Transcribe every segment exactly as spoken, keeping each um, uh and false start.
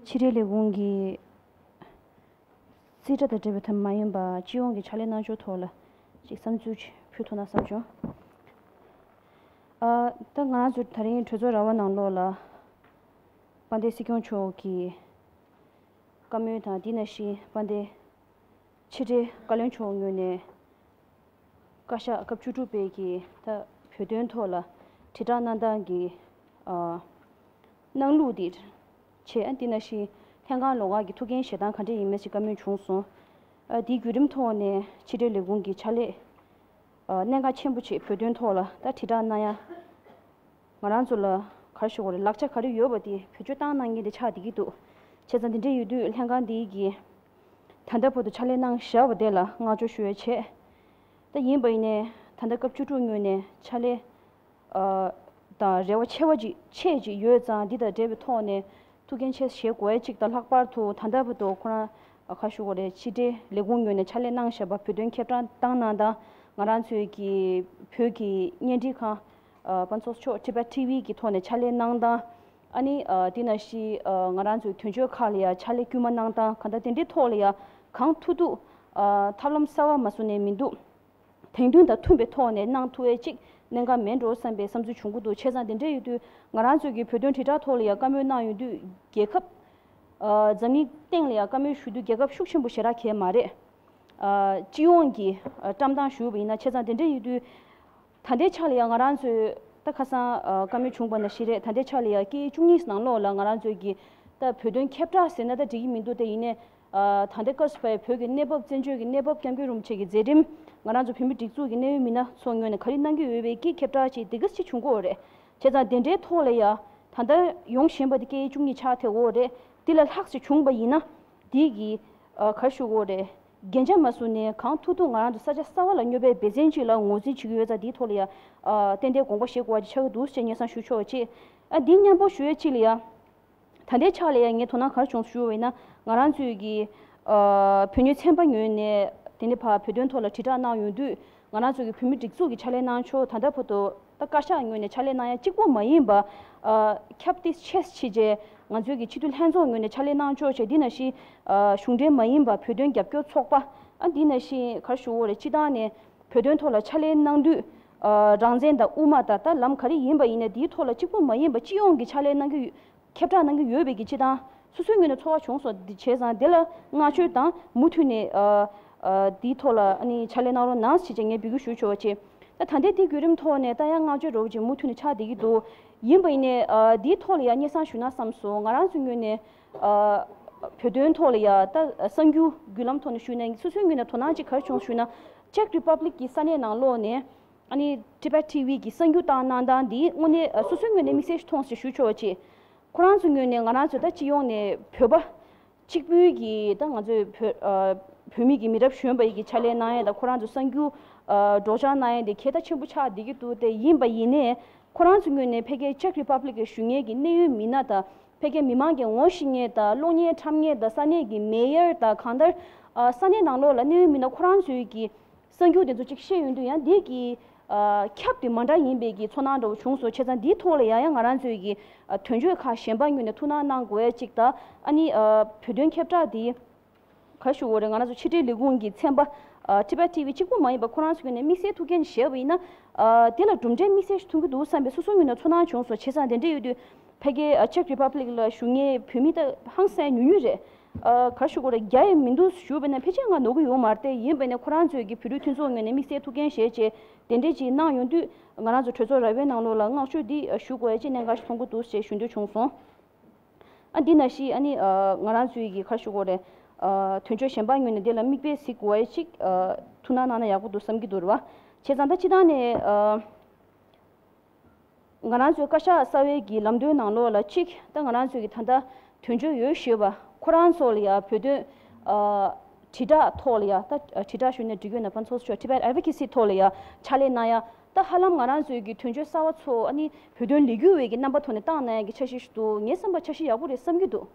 ཕྱི་དྲིལ་ལས་ཁུངས་ཀྱི་རྩིས་ཁྲ་དང་འབྲེལ་བའི་ཐབས་མ་ཡིན་པ་སྤྱི་ཡོངས་ཀྱི་ཕྱག་ལས་གནང་ཕྱོགས་ཐོག་ལ་ཅིག་བསམ་ཚུལ་ཅིག་ཕུལ་ཐུབ་ན་བསམ་བྱུང་། ཨ། ད་ང་རང་ཚོ་དེ་རིང་གྲོས་ཚོགས་ར་བ་ནང་ལོགས་ལ་དཔལ་ལྡན་སྲིད་སྐྱོང་མཆོག་གི་བཀའ་མོལ་དང་། དེ་ནང་བཞིན་དཔལ་ལྡན་ཕྱི་དྲིལ་བཀའ་བློན་མཆོག་ངོས་ནས་བཀའ་ཤག་སྐབས་བཅུ་དྲུག་པའི་གི་ད་བོད་དོན་ཐོག་ལ་དྲིལ་བསྒྲགས་གནང་སྟངས་ཀྱི་ཨ་གནང་ལུགས་འདི་བྱས། དེ་ནང་བཞིན་ལྷན་ཁང་ལོགས་ཀྱི་ཐུགས་འགན་བཞེས་སྟངས་ག་འདྲ་ཡིན་མིན་ཞིག་བཀའ་མོལ་བྱུང་སོང་། ཨ། དེའི་བརྒྱུད་རིམ་ཐོག་ནས་ཕྱི་དྲིལ་ལས་ཁུངས་ཀྱི་ཕྱག་ལས་ཨ་གནད་འགག་ཆེན་པོ་ཅིག་བོད་དོན་ཐོག་ལ་ད་དྲིལ་བསྒྲགས་གནང་ཡ། ང་རང་ཚོ་ལ་ག་རེ་ཞུ་དགོས་རེད། ལག་ཆ་ག་རེ་ཡོད་པ་དེ་བེད་སྤྱོད་བཏང་གནང་མཁན་དེ་ཆགས་བསྡད་ཀྱི་འདུག་བྱས་ཙང་དེ་འདྲ་ཡོད་དུས་ལྷན་ཁང་འདི་གིས་ད་ལྟ་བར་དུ་ཕྱག་ལས་གནང་བཞག་པ་དེ་ལ་བསྔགས་བརྗོད་ཞུ་ཡ་བྱས། ད་ཡིན་པ་ཡིན་ནའི་ད་ལྟ་སྐབས་བཅུ་དྲུག་ངོས་ནས་ཕྱག་ལས་ཨ་དང་རེ་བ་ཆེ་བ་ཅིག་ཆེ་ཅིག་ཡོད་ཙང་། འདི་དང་འབྲེལ་བའི་ཐོག་ནས་ཐུགས་འགན་ཆེ་བཞེས་དགོས་ཡ་ཅིག་དང་། ལྷག་པར་དུ་ད་ལྟ་བར་དུ་ཁོ་རང་ཨ་ག་རེ་ཞུ་དགོས་རེད། ཕྱི་དྲིལ་ལས་ཁུངས་ངོས་ནས་ཕྱག་ལས་གནང་བཞག་པ་བོད་དོན་ཁྱབ་བསྒྲགས་བཏང་གནང་སྟངས། ང་རང་ཚོའི་གི་བོད་ཀྱི་བརྙན་འཕྲིན་ཁང་ཨ་དཔལ་ཚོགས་མཆོག་Tibet T V གི་ཐོག་ནས་ཕྱག་ལས་གནང་སྟངས། ཨ་ནི་ཨ་དེ་ནང་བཞིན་ཨ་ང་རང་ཚོའི་དོན་གཅོད་ཁག་ལ་ཡ་ཕྱག་ལས་དཀྱུས་མ་གནང་སྟངས། གང་ལྟར་དེ་འདྲའི་ཐོག་ལ་ཡ་གང་ཐུབ་ཐུབ་ཨ་ཐབས་ལམ་གསར་བ་མ་བཟོ་ནས་མི་འདུག་དེང་དུས་དང་མཐུན་པའི་ཐོག་ནས་གནང་ཐུབ་ཡས་ཅིག་གནད་འགག་མེད་འགྲོ་བསམ་པའི་བསམ་ཚུལ་བྱུང་གི་འདུག་བྱས་ཙང་དེ་འདྲ་ཡོད་དུས་ང་རང་ཚོའི་གི་བོད་དོན་དྲིལ་བསྒྲགས་ཐོག་ལ་ཡ་བཀའ་མོལ་གནང་ཡོང་དུས། རྒྱལ་ཁབ་ཨ་འཛམ་གླིང་སྟེང་ལ་ཡ་བཀའ་མོལ་ཞུ་དུས་རྒྱལ་ཁབ་ཤུགས་ཆེན་པོ་ཞེ་དྲག་གལ་མ་རེད། ཨ་སྤྱི་ཡོངས་ཀྱི་ཨ་བཀྲམ་སྟངས་ཞུས་པ་ཡིན་ན། བྱས་ཙང་དེ་འདྲ་ཡོད་དུས་ད་ལྟའི་ཆ་ལ་ཡ་ང་རང་ཚོའི་ད་ཁ་སང་ཨ་བཀའ་མོལ་བྱུང་བ་ནང་བཞིན་རེད། ད་ལྟའི་ཆ་ལ་ཡ་སྐད་ཡིག་བཅུ་གཉིས་ནང་ལོགས་ལ་ང་རང་ཚོའི་གི་ད་བོད་དོན་ཁྱབ་བསྒྲགས་ཟེར་ན་ད་འགྲིག་གི་མི་འདུག་དེ་ཡིན་ནའི་ཨ་ད་ལྟའི་སྐབས་སུ་བབས་བོད་ཀྱི་གནས་བབ། བཙན་བྱོལ་གྱི་གནས་བབ། སྐྱབས་མགོན་རིན་པོ་ཆེ་གི་མཛད་རིམ། ང་རང་ཚོ་བོད་མི་སྒྲིག་འཛུགས་ཀྱི་གནད་ཡོད་མི་སྣ་ཚོ་ངོས་ནས་ག་རེ་གནང་གི་ཡོད་པའི་གི་ཁྱབ་བསྒྲགས་ཅིག་དེ་ག་ཅིག་བྱུང་གི་ཡོད་རེད། བྱས་ཙང་དེ་འདྲའི་ཐོག་ལ་ཡ་ད་ལྟ་ཡོང་བཞིན་པ་དེ་སྐད་ཡིག་བཅུ་གཉིས་ཆགས་བསྡད་ཡོད་རེད། དེ་ལས་ལྷག་ཅིག་བྱུང་བ་ཡིན་ན་དེ་གི་ཨ་ག་རེ་ཞུ་དགོས་རེད། རྒྱན་ཆ་མ་བཟུང་ནས་གང་ཐུབ་ཐུབ་ང་རང་ཚོ་ས་ཆ་གསར་བ་ལ་སྙོབ་པའི་འབད་བརྩོན་ཅིག་ལ་ངོས་འཛིན་བྱེད་ཀྱི་ཡོད་ཙང་། དེའི་ཐོག་ལ་ཡ་ཨ་ཏན་ཏན་དགོངས་པ་བཞེས་དགོས་པ་ཅིག་ཆགས་ཀྱི་འདུག་ཅེས་སྙན་སེང་ཞུ་ཆོག་ཅེས། ཨ་འདི་མཉམ་པོ་ཞུ་ཡས་ཅིག་ལ་ཡ། ད་ལྟའི་ཆ་ལ་ཡང་ངས་དོ་སྣང་ག་རེ་བྱུང་ཞུ་བ་ཡིན་ན། ང་རང་ཚོའི་གི་ཨ་བོད་མི་ཚན་པ་ངོས་ནས་དེ་ནས་ཕར་བོད་དོན་ཐོག་ལ་དྲིལ་བསྒྲགས་གནང་ཡོང་དུས། ང་རང་ཚོའི་གི་བོད་མི་སྒྲིག་འཛུགས་ཀྱི་ཕྱག་ལས་གནང་ཕྱོགས། ད་ལྟ་བར་དུ་ད་བཀའ་ཤག་ངོས་ནས་ཕྱག་ལས་གནང་ཡ་གཅིག་པོ་མ་ཡིན་པ། ཨ་ཁྱབ་སྤེལ་ཆེ་བྱས་བྱས་ང་ཚོའི་གི་སྤྱི་འཐུས་ལྷན་ཚོགས་ངོས་ནས་ཕྱག་ལས་གནང་ཕྱོགས་བྱས། འདི་ནང་བཞིན་ཨ་གཞུང་འབྲེལ་མ་ཡིན་པ་བོད་དོན་རྒྱབ་སྐྱོར་ཚོགས་པ། ཨ་འདི་ནང་བཞིན་ག་རེ་ཞུ་དགོས་རེད། སྤྱི་བཏང་ནས་བོད་དོན་ཐོག་ལ་ཕྱག་ལས་གནང་དུས་ཨ་རང་བཙན་དང་དབུ་མ་དང་། ད་ལམ་ག་རེ་ཡིན་པ་ཡིན་ནའི་དེའི་ཐོག་ལ་གཅིག་པོ་མ་ཡིན་པ་སྤྱི་ཡོངས་ཀྱི་ཕྱག་ལས་གནང་གི་ཡོད། ཁྱབ་བསྒྲགས་གནང་གི་ཡོད་པའི་གི་སྤྱི་བཏང་སོ་སོའི་ངོས་ནས་ཚོར་བ་བྱུང་སོང་། འདི་བྱས་ཙང་དེ་ལ་བསྔགས་བརྗོད་དང་མུ་མཐུད་ནས་ཨ་ཨ་འདིའི་ཐོག་ལ་ཨ་ནི་ཕྱག་ལས་གནང་རོགས་གནང་ཞེས་བྱས་ངས་འབོད་སྐུལ་ཞུ་ཆོག་པ་བྱས། ད་ད་ལྟའི་དེའི་བརྒྱུད་རིམ་ཐོག་ནས་ད་ཡང་བསྔགས་བརྗོད་འདྲ་བོ་ཅིག་མུ་མཐུད་ནས་ཆགས་བསྡད་ཀྱི་འདུག་ཡིན་པ་ཡིན་ནའི་ཨ་འདིའི་ཐོག་ལ་ཡང་སྙན་སེང་ཞུ་ན་བསམ་སོང་། ང་རང་ཚོའི་ངོས་ནས་ཨ་བོད་དོན་ཐོག་ལ་ཡང་ད་གསར་འགྱུར་བརྒྱུད་ལམ་ཐོག་ནས་ཞུས་ན། སོ་སོའི་ངོས་ནས་དོ་སྣང་ཅིག་ག་རེ་བྱུང་ཞུས་ན། Czech Republic གི་ས་གནས་ནང་ལོགས་ནས་ཨ་ནི་Tibet T V གི་གསར་འགྱུར་བཏང་གནང་སྟངས་འདི་དངོས་གནས་ཨ་སོ་སོའི་ངོས་ནས་དམིགས་བསལ་ཞིག་མཐོང་ཞེས་ཞུ་ཆོག་པ་བྱས། ཁོ་རང་ཚོའི་ངོས་ནས་ང་རང་ཚོ་ད་སྤྱི་ཡོངས་ནས་བོད་པ་གཅིག་པུའི་གི་ད་ང་ཚོའི་བོད་ཨ་བོད་མི་གི་མི་རབས་གཞོན་པ་ཡི་གི་ཕྱག་ལས་གནང་ཡས་དང་། ཁོ་རང་ཚོ་གསར་འགྱུར་ཨ་སྒྲོག་སྦྱང་གནང་ཡས་དེ་གལ་ཆེན་པོ་ཆགས་བསྡད་ཀྱི་འདུག་དེ་ཡིན་པ་ཡིན་ནའི་ཁོ་རང་ཚོའི་ངོས་ནས་ཕ་གིའི་Czech Republic གི་བཞུགས་མཁན་གྱི་གནད་ཡོད་མི་སྣ་དང་། ཕ་གིའི་མི་མང་གིས་ངོ་ཤེས་མཁན་དང་། གློག་བརྙན་འཁྲབ་མཁན་དང་། ས་གནས་ཀྱི་mayor དང་། གང་ལྟར་ཨ་ས་གནས་ནང་ལོགས་ལ་གནད་ཡོད་མི་སྣ་ཁོ་རང་ཚོའི་གི་གསར་འགྱུར་དེ་ཚོ་ཅིག་བཤད་ཡོང་དུས། ཡང་འདི་གི་ཨ་ཁྱབ་དེ་མ་འདྲ་ཡིན་པའི་གི་ཚོར་སྣང་འདྲ་བོ་བྱུང་སོང་། བྱས་ཙང་འདིའི་ཐོག་ལ་ཡང་ཡང་ང་རང་ཚོའི་གི་ཨ་དོན་གཅོད་ཁག་གཞན་པ་ངོས་ནས་ཐུགས་སྣང་གནང་དགོས་ཡ་གཅིག་དང་། ཨ་ནི་ཨ་བོད་དོན་ཁྱབ་བསྒྲགས་འདི་ག་རེ་ཞུ་དགོས་རེད། ང་རང་ཚོ་ཕྱི་དྲིལ་ལས་ཁུངས་ཀྱི་ཚན་པ་ཨ་Tibet T V གཅིག་པུ་མ་ཡིན་པ་ཁོ་རང་ཚོའི་ངོས་ནས་དམིགས་བསལ་ཐུགས་འགན་བཞེས་པ་ཡིན་ན། ཨ་དེ་ལ་གྲུབ་འབྲས་དམིགས་བསལ་ཞིག་ཐོན་གྱི་འདུག་བསམ་པའི་སོ་སོའི་ངོས་ནས་ཚོར་སྣང་བྱུང་སོང་། བྱས་ཙང་དེ་འདྲ་ཡོད་དུས་ཕ་གིའི་ཨ་Czech Republic ལ་བཞུགས་མཁན་བོད་མི་ད་ཧང་སང་ཉུང་ཉུང་རེད། ཨ་ག་རེ་ཞུ་དགོས་རེད། རྒྱ་ཡི་མི་འདུག་ཞུས་པ་ན་ཕལ་ཆེར་ང་ནོར་གྱི་ཡོད་མ་རེད་དེ། ཡིན་པ་ཡིན་ནའི་ཁོ་རང་ཚོའི་གི་བོད་རིགས་མཐུན་ཚོགས་ངོས་ནས་དམིགས་བསལ་ཐུགས་འགན་བཞེས་བྱས་དེ་འདྲས་ཅིག་གནང་ཡོང་དུས། ང་རང་ཚོ་གྲོས་ཚོགས་ར་བའི་ནང་ལོགས་ལ་བསྔགས་བརྗོད་འདི་ཞུ་དགོས་ཡ་ཅིག་གནད་འགག་ཞིག་མཐོང་གི་འདུག་ཅེས་ཞུ་འདོད་བྱུང་སོང་། ཨ་འདི་ནང་བཞིན་ཨ་ནི་ཨ་ང་རང་ཚོའི་གི་ག་རེ་ཞུ་དགོས་རེད། ཨ་དོན་གཅོད་གཞན་པ་ངོས་ནས་འདི་ལ་མིག་དཔེ་གཟིགས་དགོས་ཡ་ཅིག་ཨ་ཐུགས་སྣང་གནང་ན་ཡག་པོ་འདུག་བསམ་གྱི་འདུག་རེད་བ། བྱས་ཙང་ད་སྤྱི་བཏང་ནས་ཨ། ང་རང་ཚོའི་བཀའ་ཤག་གསར་བའི་གི་ལམ་སྟོན་ནང་ལོགས་ལ་གཅིག་ད་ང་རང་ཚོའི་གི་ད་ལྟ་དོན་གཅོད་ཡོད་ཞུས་པ་ཁོ་རང་ཚོ་ལ་ཡ་བོད་དོན་ཨ་དྲིལ་བསྒྲགས་ཐོག་ལ་ཡ། ད་དྲིལ་བསྒྲགས་ཞུས་ན་འགྲིག་གི་ཡོད་ན། ཕན་ཚོགས་ཆོས་Tibet Advocacy ཐོག་ལ་ཡ་ཕྱག་ལས་གནང་ཡ། ད་ཧ་ལམ་ང་རང་ཚོའི་གི་དོན་གཅོད་གསར་བ་ཚོ་ཨ་ནི་བོད་དོན་ལས་འགུལ་བའི་གི་རྣམ་པ་ཐོག་ནས་བཏང་གནང་ཡ་གི་འཆར་གཞི་ཞིག་འདུག་ངས་བསམ་པ་འཆར་གཞི་ཡག་པོ་རེད་བསམ་གྱི་འདུག་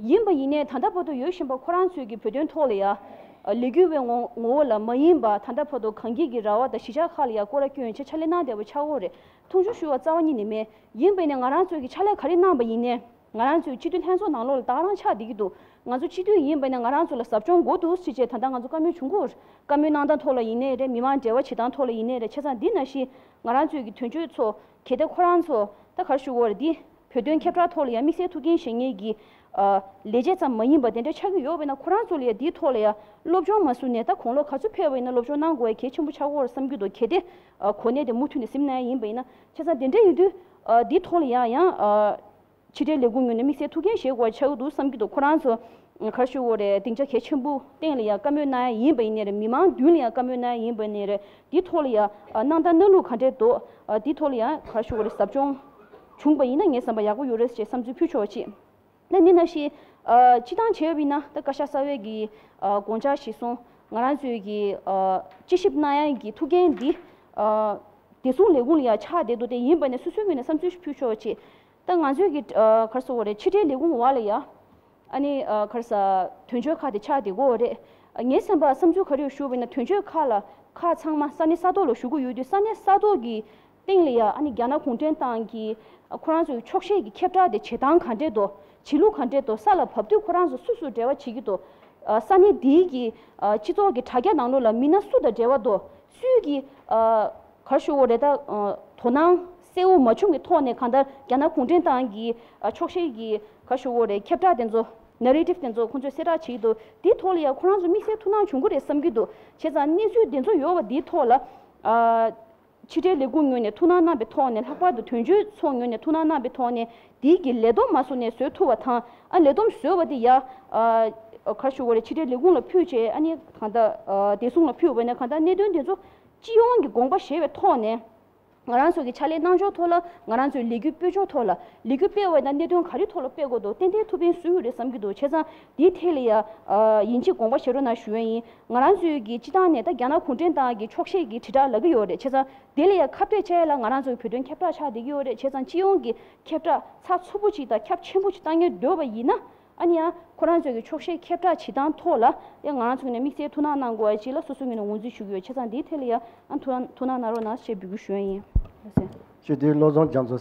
ཡིན་པ་ཡིན་ནའི་ད་ལྟ་བར་དུ་ཡོད་བཞིན་པ་ཁོ་རང་ཚོའི་གི་བོད་དོན་ཐོག་ལ་ཡ་ལས་འགུལ་བའི་ངོ་ངོ་བོ་ལ་མ་ཡིན་པ། ད་ལྟ་བར་དུ་གངས་སྐྱིད་ཀྱི་ར་བ་དང་གཞིས་ཆགས་ཁག་ལ་ཡ་སྐོར་ར་སྐྱོད་བྱས་ཕྱག་ལས་གནང་བསྡད་པ་ཆགས་ཡོད་རེད། མཐོང་ཆུང་ཞུ་བ་རྩ་བ་ཉིད་ནས་མེད། ཡིན་པ་ཡིན་ནའི་ང་རང་ཚོའི་གི་ཕྱག་ལས་ག་རེ་གནང་བ་ཡིན་ནའི། ང་རང་ཚོའི་སྤྱི་འཐུས་ལྷན་ཚོགས་ནང་ལོགས་ལ་ད་ག་རང་ཆགས་བསྡད་ཀྱི་འདུག་ང་ཚོ་སྤྱི་འཐུས་ཡིན་པ་ཡིན་ན་ང་རང་ཚོ་ལ་ཟབ་སྦྱོང་དགོས་འདུག་ཟེར་བྱས་ད་ལྟ་ང་ཚོ་བཀའ་མོལ་བྱུང་གི་ཡོད་རེད། བཀའ་མོལ་གནང་སྟངས་ཐོག་ལ་ཡིན་ནའི་རེད། མི་མང་འབྲེལ་བ་བྱེད་སྟངས་ཐོག་ལ་ཡིན་ནའི་རེད། བྱས་ཙང་འདི་ནང་བཞིན་ང་རང་ཚོའི་གི་དོན་གཅོད་ཚོ་གལ་ཏེ་ཁོ་རང་ཚོ་ད་ག་རེ་ཞུ་དགོས་རེད། འདི་བོད་དོན་ཁྱབ་བསྒྲགས་ཐོག་ལ་ཡང་དམིགས་བསལ་ཐུགས་འགན་བཞེས་མཁན་གྱི་ཨ་ལས་བྱེད་ཙམ་མ་ཡིན་པ་དེ་འདྲ་ཆགས་ཀྱི་ཡོད་པ་ཡིན་ན། ཁོ་རང་ཚོ་ལ་ཡང་འདིའི་ཐོག་ལ་ཡང་སློབ་སྦྱོང་མ་བཟུང་ནས་ད་གོང་ལོག་ག་ཚོད་ཕེབས་པ་ཡིན་ན་སློབ་སྦྱོང་གནང་དགོས་ཡ་གལ་ཆེན་པོ་ཆགས་ཀྱི་ཡོད་རེད་བསམ་གྱི་འདུག་གལ་ཏེ་ཨ་གོ་གནས་དེ་མུ་མཐུད་ནས་ཟིན་ན་ཡང་ཡིན་པ་ཡིན་ན། བྱས་ཙང་དེ་འདྲ་ཡིན་དུས་ཨ་འདིའི་ཐོག་ལ་ཡང་ཡང་ཨ་ཕྱི་དྲིལ་ལས་ཁུངས་ངོས་ནས་དམིགས་བསལ་ཐུགས་འགན་བཞེས་དགོས་ཆགས་ཀྱི་འདུག་བསམ་གྱི་འདུག་ཁོ་རང་ཚོ་ག་རེ་ཞུ་དགོས་རེད། སྡིངས་ཆ་གལ་ཆེན་པོ་སྟེང་ལ་ཡང་བཀའ་མོལ་གནང་ཡ་ཡིན་པ་ཡིན་ནའི་རེད། མི་མང་མདུན་ལ་ཡང་བཀའ་མོལ་གནང་ཡ་ཡིན་པ་ཡིན་ནའི་རེད། འདིའི་ཐོག་ལ་ཡང་ཨ་གནང་སྟངས་གནང་ལུགས་ག་འདྲས་འདུག་ཨ་འདིའི་ཐོག་ལ་ཡང་ག་རེ་ཞུ་དགོས་རེད། ཟབ་སྦྱོང་བྱུང་པ་ཡིན་ན་ངའི་བསམ་པ་ཡག་པོ་ཡོད་རེད་ཅེས་བསམ་ཚུལ་ཕུལ་ཆོག་ཅིག་ད་ནི་ནང་བཞིན་ཨ་སྤྱི་བཏང་བྱས་པ་ཡིན་ན་ད་བཀའ་ཤག་གསར་པའི་གི་ཨ་དགོངས་འཆར་གཞིར་བཟུང་ང་རང་ཚོའི་གི་ཨ་དཔྱད་ཞིབ་གནང་ཡ་གི་ཐུགས་འགན་འདི་ཨ་བདེ་སྲུང་ལས་ཁུངས་ལ་ཡང་ཆགས་བསྡད་འདུག་དེ་ཡིན་པ་ནས་སོ་སོའི་ངོས་ནས་བསམ་ཚུལ་ཞིག་ཕུལ་ཆོག་ཅིག་ད་ང་ཚོའི་གི་ཨ་ག་རེ་ཟེར་དགོས་རེད། ཕྱི་དྲིལ་ལས་ཁུངས་འོག་ལ་ཡ་ཨ་ནི་ཨ་ག་རེ་ཟ་དོན་གཅོད་ཁག་དེ་ཆགས་བསྡད་ཀྱི་ཡོད་རེད། ངའི་བསམ་པར་བསམ་ཚུལ་ག་རེ་ཡོད་ཞུ་བ་ཡིན་ན། དོན་གཅོད་ཁག་ལ་ཁག་ཚང་མ་ས་གནས་ས་ཐོག་ལ་བཞུགས་ཀྱི་ཡོད་དུས་ས་གནས་ས་ཐོག་གི་སྟེང་ལ་ཡ་ཨ་ནི་རྒྱ་ནག་གུང་ཁྲན་ཏང་གི་ཁོ་རང་ཚོའི་འཁྱོག་བཤད་ཀྱི་ཁྱབ་བསྒྲགས་དེ་བྱེད་སྟངས་ག་འདྲས་འདུག་བྱེད་ལུགས་ག་འདྲས་འདུག་ས་ལ་བབས་དུས་ཁོ་རང་ཚོ་སུ་སུ་འབྲེལ་བ་བྱེད་ཀྱི་འདུག་ཨ་ས་གནས་འདིའི་གི་ཨ་སྤྱི་ཚོགས་ཀྱི་དྲ་རྒྱ་ནང་ལོགས་ལ་མི་སྣ་སུ་དང་འབྲེལ་བ་འདུག་སུའི་གི་ཨ་ག་རེ་ཞུ་དགོས་རེད། ད་ཨ་དོ་སྣང་གསལ་བོ་མ་བྱུང་གི་ཐོག་ནས་གང་ལྟར་རྒྱ་ནག་གུང་ཁྲན་ཏང་གི་ཨ་འཁྱོག་བཤད་ཀྱི་ག་རེ་ཞུ་དགོས་རེད། ཁྱབ་བསྒྲགས་དེ་ཚོ་ནེ་རེ་ཊིབ་དེ་ཚོ་ཁོང་ཚོས་གསལ་བསྒྲགས་བྱེད་ཀྱི་འདུག་དེའི་ཐོག་ལ་ཡང་ཁོ་རང་ཚོ་དམིགས་བསལ་ཐུགས་སྣང་བྱུང་གི་རེད་བསམ་གྱི་འདུག་བྱས་ཙང་གནས་ཚུལ་དེ་ཚོ་ཡོད་པ་དེའི་ཐོག་ལ་ཨ། ཕྱི་དྲིལ་ལས་ཁུངས་ངོས་ནས་ཐུགས་སྣང་གནང་བའི་ཐོག་ནས། ལྷག་པར་དུ་དོན་གཅོད་ཚོ་ངོས་ནས་ཐུགས་སྣང་གནང་བའི་ཐོག་ནས་དེའི་གི་ལས་བསྡོམས་མ་བཟོ་ནས་བཟོ་ཐུབ་པ་དང་། ཨ་ལས་བསྡོམས་བཟོས་པ་དེ་ཡ་ཨ་ག་རེ་ཞུ་དགོས་རེད། ཕྱི་དྲིལ་ལས་ཁུངས་ལ་ཕུལ་བྱས། ཨ་ནི་གང་ལྟར་ཨ་བདེ་སྲུང་ལ་ཕུལ་བ་ན་གང་ལྟར་གནད་དོན་དེ་ཚོ་སྤྱི་ཡོངས་ཀྱི་དགོངས་པ་བཞེས་པའི་ཐོག་ནས། ང་རང་ཚོ་གི་ཕྱག་ལས་གནང་ཕྱོགས་ཐོག་ལ། ང་རང་ཚོའི་ལས་འགུལ་སྤེལ་ཕྱོགས་ཐོག་ལ། ལས་འགུལ་སྤེལ་བ་ན་གནད་དོན་ག་རེ་ཐོག་ལ་སྤེལ་དགོས་འདུག་ཏན་ཏན་ཐུགས་ཕན་གསོས་ཀྱི་རེད་བསམ་གྱི་འདུག་བྱས་ཙང་འདིའི་ཐད་ལ་ཡ་ཨ་ཡིན་གཅིག་དགོངས་པ་བཞེས་རོགས་གནང་ཞུ་ཡ་ཡིན། ང་རང་ཚོའི་གི་སྤྱི་བཏང་ནས་ད་རྒྱ་ནག་གུང་ཁྲན་ཏང་གི་འཁྱོག་བཤད་ཀྱི་དྲིལ་བསྒྲགས་ལབ་ཀྱི་ཡོད་རེད། བྱས་ཙང་དེ་ལ་ཡང་ཁ་གཏད་བཅག་ཡ་ལ་ང་རང་ཚོ་གི་བོད་དོན་ཁྱབ་བསྒྲགས་ཆགས་བསྡད་ཀྱི་ཡོད་རེད། བྱས་ཙང་སྤྱི་ཡོངས་ཀྱི་ཁྱབ་བསྒྲགས་ཚགས་ཚུད་པོ་ཅིག་དང་ཁྱབ་ཆེན་པོ་ཅིག་བཏང་སྙིང་འདོད་པ་ཡིན་ན། ཨ་ནི་ཡང་ཁོ་རང་ཚོ་གི་འཁྱོག་བཤད་ཁྱབ་བསྒྲགས་བྱེད་སྟངས་ཐོག་ལ་ཡང་ང་རང་ཚོ་ངོས་ནས་དམིགས་བསལ་ཐུགས་སྣང་གནང་དགོས་པ་ཅིག་ལ་སོ་སོའི་ངོས་ནས་ངོས་འཛིན་ཞུ་གི་ཡོད། བྱས་ཙང་འདིའི་ཐད་ལ་ཡང་ཨ་ཐུགས་སྣང་ཐུགས་སྣང་གནང་རོགས་གནང་ཞེས་འབོད་སྐུལ་ཞུ་ཡ་ཡིན། ལགས་སོ། སྤྱི་འཐུས་བློ་བཟང་རྒྱ་མཚོ།